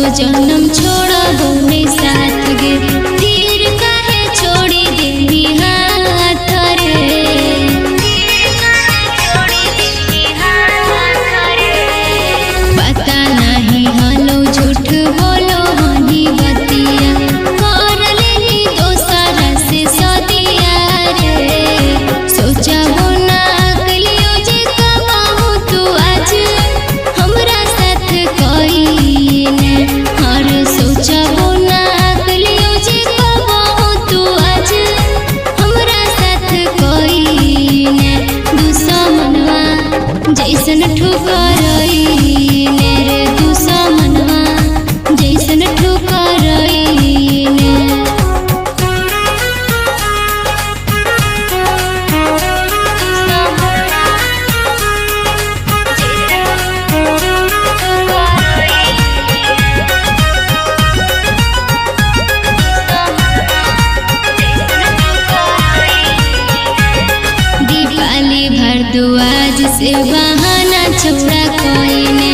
जन्म छोड़बो ने साथ गे, फिर काहे छोड़ी देनी हाथ रे। पता नहीं हलो झूठ बोलो हनी बतिया, कर लेनी दोसरा से सदिया रे। सोचबो ना कलियो जे कमाऊ तू आज हमरा साथ कईने, हर सोचबो ना कलियो जे कमाऊ तू आज हमरा साथ कईने। दुश्मनवा जैसन ठुकरईने रे, दुश्मनवा जैसन ठुकरईने। दीपाली भारद्वाज से बहाना छोड़ा कोइने,